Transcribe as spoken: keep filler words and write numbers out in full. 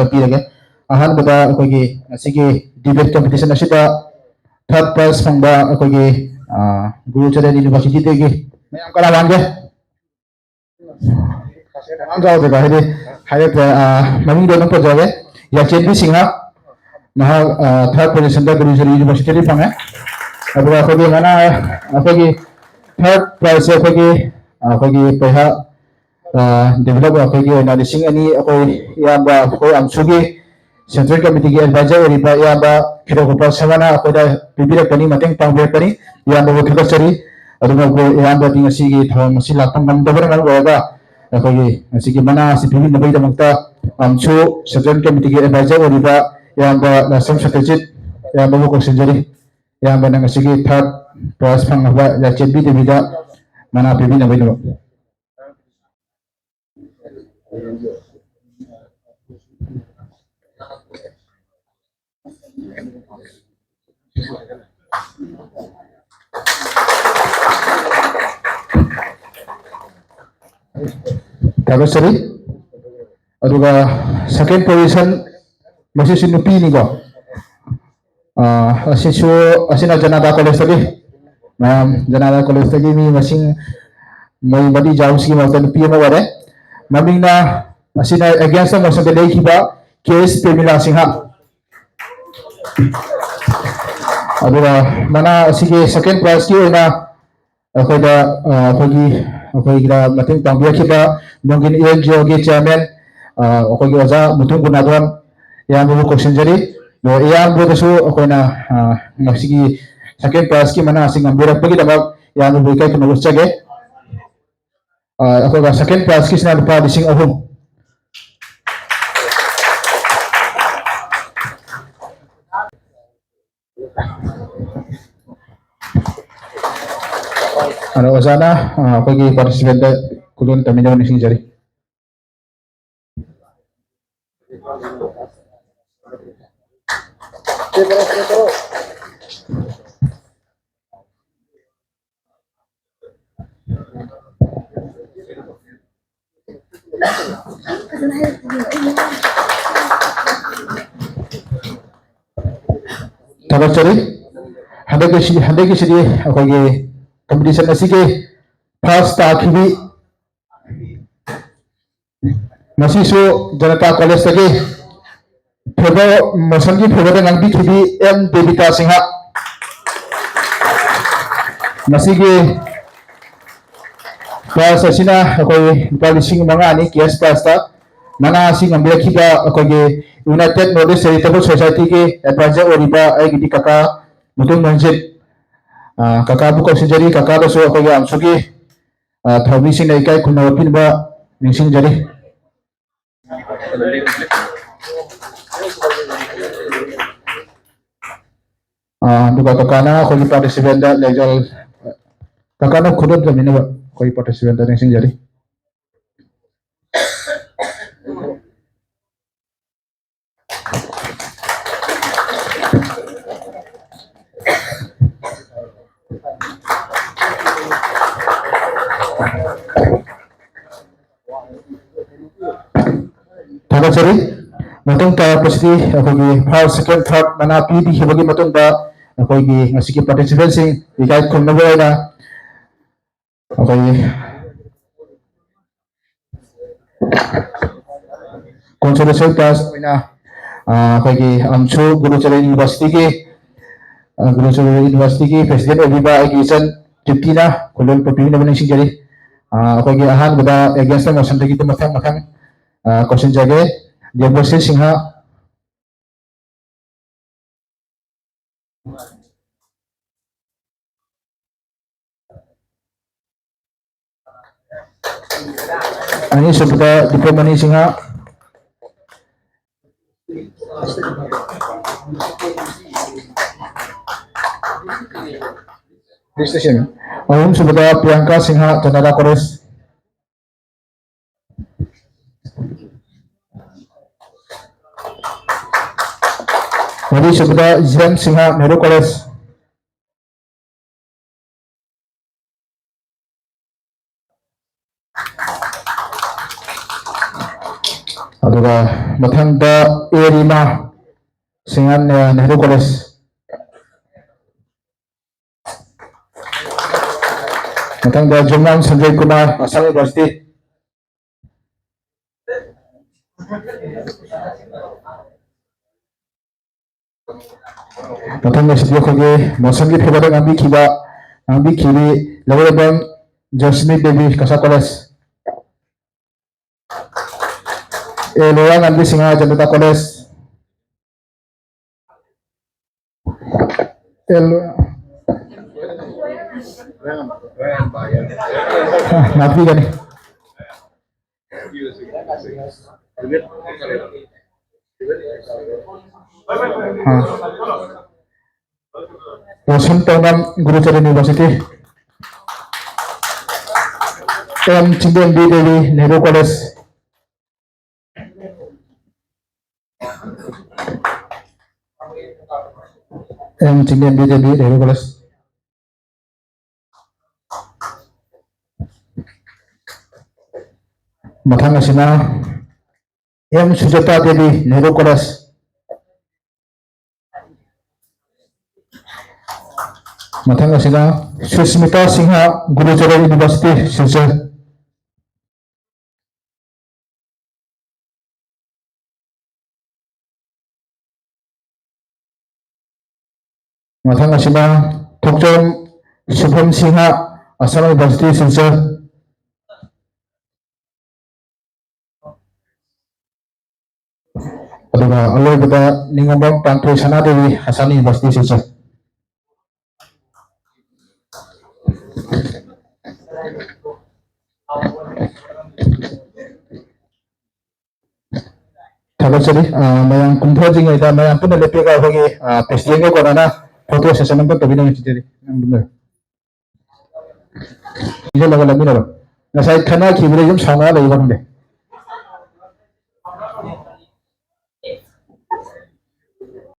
ꯄꯤꯔꯒꯦ꯫ ꯑꯍꯥꯟꯕꯗ ꯑꯩꯈꯣꯏꯒꯤ ꯉꯁꯤꯒꯤ debate competition ꯑꯁꯤꯗ third prize ꯐꯪꯕ ꯑꯩꯈꯣꯏꯒꯤ, ꯑ, ꯒꯨꯔꯨꯆꯔꯟ Universityꯗꯒꯤ ꯃꯌꯥꯝ ꯀꯅꯥ ꯃꯥꯟꯒꯦ? ꯃꯌꯥꯝ ꯆꯥꯎꯗꯦꯀꯣ, ꯍꯥꯏꯗꯤ ꯍꯥꯏꯔꯛꯇ꯭ꯔꯦ, ꯑ, ꯃꯃꯤꯡꯗꯣ ꯑꯗꯨꯝ ꯄꯟꯖꯔꯒꯦ꯫ ꯌꯥꯆꯦꯟꯕꯤ ꯁꯤꯡꯍ, ꯃꯍꯥꯛ, ꯑ, third positionꯗ ꯒꯨꯔꯨꯆꯔꯟ Universityꯗꯒꯤ ꯐꯪꯉꯦ꯫ ꯑꯗꯨꯒ ꯑꯩꯈꯣꯏꯒꯤ ꯃꯅꯥ, ꯑꯩꯈꯣꯏꯒꯤ third prizeꯁꯦ ꯑꯩꯈꯣꯏꯒꯤ, ꯑ, ꯑꯩꯈꯣꯏꯒꯤ ꯄꯩꯁꯥ ꯑ, develop ꯑꯩꯈꯣꯏꯒꯤ ꯑꯣꯏꯅ ꯂꯤꯁꯤꯡ ꯑꯅꯤ ꯑꯩꯈꯣꯏ ꯏꯌꯥꯝꯕ ꯑꯩꯈꯣꯏ ꯑꯝꯁꯨꯒꯤ central committeeꯒꯤ advisor ꯑꯣꯏꯔꯤꯕ ꯏꯌꯥꯝꯕ ꯈꯤꯔꯣꯒꯣꯄꯥꯜ ꯁꯔꯃꯅ ꯑꯩꯈꯣꯏꯗ ꯄꯤꯕꯤꯔꯛꯄꯅꯤ, ꯃꯇꯦꯡ ꯄꯥꯡꯕꯤꯔꯛꯄꯅꯤ꯫ ꯏꯌꯥꯝꯕꯕꯨ ꯊꯥꯒꯠꯆꯔꯤ꯫ ꯑꯗꯨꯅ ꯑꯩꯈꯣꯏ ꯏꯌꯥꯝꯕꯗꯤ ꯉꯁꯤꯒꯤ ꯊꯧꯔꯝ ꯑꯁꯤ ꯂꯥꯛꯄ ꯉꯝꯗꯕꯅ ꯃꯔꯝ ꯑꯣꯏꯔꯒ ꯑꯩꯈꯣꯏꯒꯤ ꯉꯁꯤꯒꯤ ꯃꯅꯥ ꯑꯁꯤ ꯄꯤꯕꯤꯅꯕꯒꯤꯗꯃꯛꯇ ꯑꯝꯁꯨ central committeeꯒꯤ advisor ꯑꯣꯏꯔꯤꯕ ꯏꯌꯥꯝꯕ ꯂꯥꯏꯁ꯭ꯔꯝ ꯁꯇ꯭ꯌꯖꯤꯠ ꯏꯌꯥꯝꯕꯕꯨ ꯀꯧꯁꯤꯟꯖꯔꯤ꯫ ꯏꯌꯥꯝꯕꯅ ꯉꯁꯤꯒꯤ third prize ꯐꯪꯂꯕ ꯌꯥꯆꯦꯟꯕꯤ ꯗꯦꯕꯤꯗ ꯃꯅꯥ ꯄꯤꯕꯤꯅꯕꯒꯤꯗꯃꯛ꯫ ꯊꯥꯒꯠꯆꯔꯤ꯫ ꯑꯗꯨꯒ second position, ꯃꯁꯤꯁꯨ ꯅꯨꯄꯤꯅꯤꯀꯣ꯫ ꯑ, ꯑꯁꯤꯁꯨ, ꯑꯁꯤꯅ ꯖꯅꯇꯥ ꯀꯣꯂꯦꯖꯇꯒꯤ, ꯃꯌꯥꯝ, ꯖꯅꯇꯥ ꯀꯣꯂꯦꯖꯇꯒꯤ ꯃꯤ ꯃꯁꯤꯡ ꯃꯔꯤ ꯃꯔꯤ ꯌꯥꯎꯕꯁꯤꯒꯤ ꯃꯔꯛꯇ ꯅꯨꯄꯤ ꯑꯃ ꯑꯣꯏꯔꯦ꯫ ꯃꯃꯤꯡꯅ, ꯑꯁꯤꯅ against motionꯗ ꯂꯩꯈꯤꯕ ꯀꯦ ꯑꯦꯁ ꯄ꯭ꯔꯦꯃꯤꯂꯥ ꯁꯤꯡꯍ꯫ ꯑꯗꯨꯒ ꯃꯅꯥ ꯑꯁꯤꯒꯤ second prizeꯀꯤ ꯑꯣꯏꯅ ꯑꯩꯈꯣꯏꯗ, ꯑ, ꯑꯩꯈꯣꯏꯒꯤ, ꯑꯩꯈꯣꯏꯒꯤꯗ ꯃꯇꯦꯡ ꯄꯥꯡꯕꯤꯔꯛꯈꯤꯕ ꯅꯣꯡꯒꯤꯟ ꯑꯦꯟ ꯖꯤ ꯑꯣꯒꯤ chairman, ꯑ, ꯑꯩꯈꯣꯏꯒꯤ ꯑꯣꯖꯥ ꯃꯨꯇꯨꯝ ꯒꯨꯅꯥꯗꯣꯟ ꯏꯌꯥꯝꯕꯕꯨ ꯀꯧꯁꯤꯟꯖꯔꯤ꯫ ꯑꯗꯨꯒ ꯏꯌꯥꯝꯕꯗꯁꯨ ꯑꯩꯈꯣꯏꯅ, ꯑ, ꯉꯁꯤꯒꯤ second prizeꯀꯤ ꯃꯅꯥ ꯑꯁꯤ ꯉꯝꯕꯤꯔꯛꯄꯒꯤꯗꯃꯛ ꯏꯌꯥꯝꯕꯕꯨ ꯏꯀꯥꯏ ꯈꯨꯝꯅꯕ ꯎꯠꯆꯒꯦ꯫ ꯑ, ꯑꯩꯈꯣꯏꯒ second prizeꯀꯤꯁꯤꯅ ꯂꯨꯄꯥ ꯂꯤꯁꯤꯡ ꯑꯍꯨꯝ꯫ ꯑꯗꯣ ꯑꯣꯖꯥꯅ, ꯑ, ꯑꯩꯈꯣꯏꯒꯤ participantꯇ ꯈꯨꯗꯣꯜ ꯇꯝꯕꯤꯅꯕ ꯅꯤꯡꯁꯤꯡꯖꯔꯤ꯫ ꯊꯥꯒꯠꯆꯔꯤ꯫ ꯍꯟꯗꯛꯀꯤꯁꯤ ꯍꯟꯗꯛꯀꯤꯁꯤꯗꯤ ꯑꯩꯈꯣꯏꯒꯤ ꯀꯝꯄꯤꯇꯤꯁꯟ ꯑꯁꯤꯒꯤ ꯐꯥꯔꯁ ꯇꯥꯈꯤꯕꯤ ꯃꯁꯤꯁꯨ ꯖꯅꯇꯥ ꯀꯣꯂꯦꯖꯇꯒꯤ ꯐꯦꯚꯔ ꯃꯣꯁꯟꯒꯤ ꯐꯦꯚꯔꯗ ꯉꯥꯡꯕꯤꯈꯤꯕꯤ ꯑꯦꯝ ꯗꯦꯕꯤꯇꯥ ꯁꯤꯡꯍ꯫ ꯃꯁꯤꯒꯤ ꯄ꯭ꯔꯥꯏꯖ ꯑꯁꯤꯅ ꯑꯩꯈꯣꯏ ꯂꯨꯄꯥ ꯂꯤꯁꯤꯡ ꯃꯉꯥꯅꯤ ꯀꯦꯁ ꯄ꯭ꯔꯥꯏꯖꯇ꯫ ꯃꯅꯥ ꯑꯁꯤ ꯉꯝꯕꯤꯔꯛꯈꯤꯕ ꯑꯩꯈꯣꯏꯒꯤ ꯌꯨꯅꯥꯏꯇꯦꯠ ꯅꯣꯔꯠ ꯏꯁ ꯆꯦꯔꯤꯇꯦꯕꯜ ꯁꯣꯁꯥꯏꯇꯤꯒꯤ ꯑꯦꯗꯚꯥꯏꯖꯔ ꯑꯣꯏꯔꯤꯕ ꯑꯩꯒꯤꯗꯤ ꯀꯀꯥ ꯃꯨꯇꯨꯝ ꯔꯟꯖꯤꯠ, ꯑ, ꯀꯀꯥꯕꯨ ꯀꯧꯁꯤꯟꯖꯔꯤ꯫ ꯀꯀꯥꯗꯁꯨ ꯑꯩꯈꯣꯏꯒꯤ ꯑꯝꯁꯨꯒꯤ, ꯑ, ꯊꯧꯃꯤꯁꯤꯡꯅ ꯏꯀꯥꯏ ꯈꯨꯝꯅꯕ ꯄꯤꯅꯕ ꯅꯤꯡꯁꯤꯡꯖꯔꯤ꯫ ꯑ, ꯑꯗꯨꯒ ꯀꯀꯥꯅ ꯑꯩꯈꯣꯏꯒꯤ ꯄꯥꯔꯇꯤꯁꯤꯄꯦꯟꯗ ꯂꯦꯡꯖꯦꯜ, ꯀꯀꯥꯅ ꯈꯨꯗꯣꯜ ꯇꯝꯕꯤꯅꯕ ꯑꯩꯈꯣꯏ ꯄꯥꯔꯇꯤꯁꯤꯄꯦꯟꯗ ꯅꯤꯡꯁꯤꯡꯖꯔꯤ꯫ ꯊꯥꯒꯠꯆꯔꯤ꯫ ꯃꯇꯨꯡ ꯇꯥꯔꯛꯄꯁꯤꯗꯤ ꯑꯩꯈꯣꯏꯒꯤ ꯐꯥꯔꯁ, ꯁꯦꯀꯦꯟ, ꯊꯥꯔꯠ ꯃꯅꯥ ꯄꯤꯕꯤꯈꯤꯕꯒꯤ ꯃꯇꯨꯡꯗ ꯑꯩꯈꯣꯏꯒꯤ ꯉꯁꯤꯒꯤ ꯄꯥꯔꯇꯤꯁꯤꯄꯦꯟꯁꯤꯡ ꯏꯀꯥꯏ ꯈꯨꯝꯅꯕ ꯑꯣꯏꯅ ꯑꯩꯈꯣꯏꯒꯤ ꯀꯣꯟꯁꯣꯂꯦꯁꯟ ꯄ꯭ꯔꯥꯏꯖ ꯑꯣꯏꯅ, ꯑ, ꯑꯩꯈꯣꯏꯒꯤ ꯑꯝꯁꯨ ꯒꯨꯔꯨꯆꯔꯟ ꯌꯨꯅꯤꯚꯔꯁꯤꯇꯤꯒꯤ, ꯑ, ꯒꯨꯔꯨꯆꯔꯟ ꯌꯨꯅꯤꯚꯔꯁꯤꯇꯤꯒꯤ ꯄ꯭ꯔꯦꯁꯤꯗꯦꯟ ꯑꯣꯏꯕꯤꯕ ꯑꯩꯒꯤ ꯏꯆꯟ ꯇ꯭ꯔꯤꯞꯇꯤꯅ ꯈꯨꯗꯣꯜ ꯄꯤꯕꯤꯅꯕ ꯅꯤꯡꯁꯤꯡꯖꯔꯤ꯫ ꯑ, ꯑꯩꯈꯣꯏꯒꯤ ꯑꯍꯥꯟꯕꯗ ꯑꯦꯒꯦꯟꯁꯇ ꯃꯣꯁꯟꯗꯒꯤ ꯃꯊꯪ ꯃꯊꯪ, ꯑ, ꯀꯧꯁꯤꯟꯖꯒꯦ꯫ ꯗꯦꯕꯁ꯭ꯔꯤ ꯁꯤꯡꯍ, ꯑꯅꯤꯁꯨꯕꯗ ꯗꯤꯄꯛꯃꯅꯤ ꯁꯤꯡꯍ, ꯑꯍꯨꯝꯁꯨꯕꯗ ꯄ꯭ꯔꯤꯌꯥꯡꯀꯥ ꯁꯤꯡꯍ, ꯖꯅꯇꯥ ꯀꯣꯂꯦꯖ꯫ ꯃꯔꯤꯁꯨꯕꯗ ꯖꯦꯝꯁ ꯁꯤꯡꯍ, ꯅꯦꯍꯔꯨ ꯀꯣꯂꯦꯖ꯫ ꯑꯗꯨꯒ ꯃꯊꯪꯗ ꯑꯦ ꯔꯤꯃꯥ ꯁꯤꯡꯍ, ꯅꯦꯍꯔꯨ ꯀꯣꯂꯦꯖ꯫ ꯃꯊꯪꯗ ꯖꯣꯡꯅꯥꯝ ꯁꯟꯖꯣꯏ ꯀꯨꯃꯥꯔ, ꯑꯁꯥꯝ ꯌꯨꯅꯤꯚꯔꯁꯤꯇꯤ꯫ ꯃꯊꯪ ꯑꯁꯤꯗꯤ ꯑꯩꯈꯣꯏꯒꯤ ꯃꯣꯁꯟꯒꯤ ꯐꯦꯚꯔꯗ ꯉꯥꯡꯕꯤꯈꯤꯕ, ꯉꯥꯡꯕꯤꯈꯤꯕꯤ Laurembam Joshmi Devi, Kasar college. A Loya Nganbi Singh, Janata college. A ꯂꯣ-, ꯉꯥꯛꯄꯤꯒꯅꯤ꯫ ꯑꯥ꯫ Roshan Tongam, Gurucharan university. M Chinglembi Devi, Nehru college. M Chinglembi Devi, Nehru college. ꯃꯊꯪ ꯑꯁꯤꯅ ꯑꯦꯝ ꯁꯨꯖꯥꯇꯥ ꯗꯦꯕꯤ, ꯅꯦꯍꯔꯨ ꯀꯣꯂꯦꯖ꯫ ꯃꯊꯪ ꯑꯁꯤꯅ ꯁꯨꯁꯃꯤꯇꯥ ꯁꯤꯡꯍ, ꯒꯨꯔꯨꯆꯔꯟ ꯌꯨꯅꯤꯚꯔꯁꯤꯇꯤ, ꯁꯤꯜꯆꯔ꯫ ꯃꯊꯪ ꯑꯁꯤꯅ ꯊꯣꯛꯆꯣꯝ ꯁꯨꯚꯝ ꯁꯤꯡꯍ, ꯑꯁꯥꯝ ꯌꯨꯅꯤꯚꯔꯁꯤꯇꯤ, ꯁꯤꯜꯆꯔ꯫ ꯑꯗꯨꯒ ꯑꯂꯣꯏꯕꯗ ꯅꯤꯡꯉꯣꯝꯕꯝ ꯄꯥꯟꯊꯣꯏ ꯁꯅꯥꯗꯦꯕꯤ, ꯑꯁꯥꯝ ꯌꯨꯅꯤꯚꯔꯁꯤꯇꯤ, ꯁꯤꯜꯆꯔ꯫ ꯊꯥꯒꯠꯆꯔꯤ꯫ ꯑ, ꯃꯌꯥꯝ ꯀꯨꯝꯊꯗ꯭ꯔꯤꯉꯩꯗ ꯃꯌꯥꯝ ꯄꯨꯟꯅ ꯂꯦꯞꯄꯤꯔꯒ ꯑꯩꯈꯣꯏꯒꯤ, ꯑ, president ꯀ ꯀꯣꯟꯅꯅ photo session ꯑꯃ ꯇꯧꯕꯤꯅꯕ ꯆꯤꯟꯖꯔꯤ꯫ ꯆꯪꯁꯤꯜꯂꯒ ꯂꯦꯞꯃꯤꯟꯅꯔꯣ꯫ ꯉꯁꯥꯏ ꯈꯟꯅꯈꯤꯕꯗ ꯌꯨꯝ ꯁꯥꯎꯅꯔ ꯂꯩꯕ ꯈꯪꯗꯦ꯫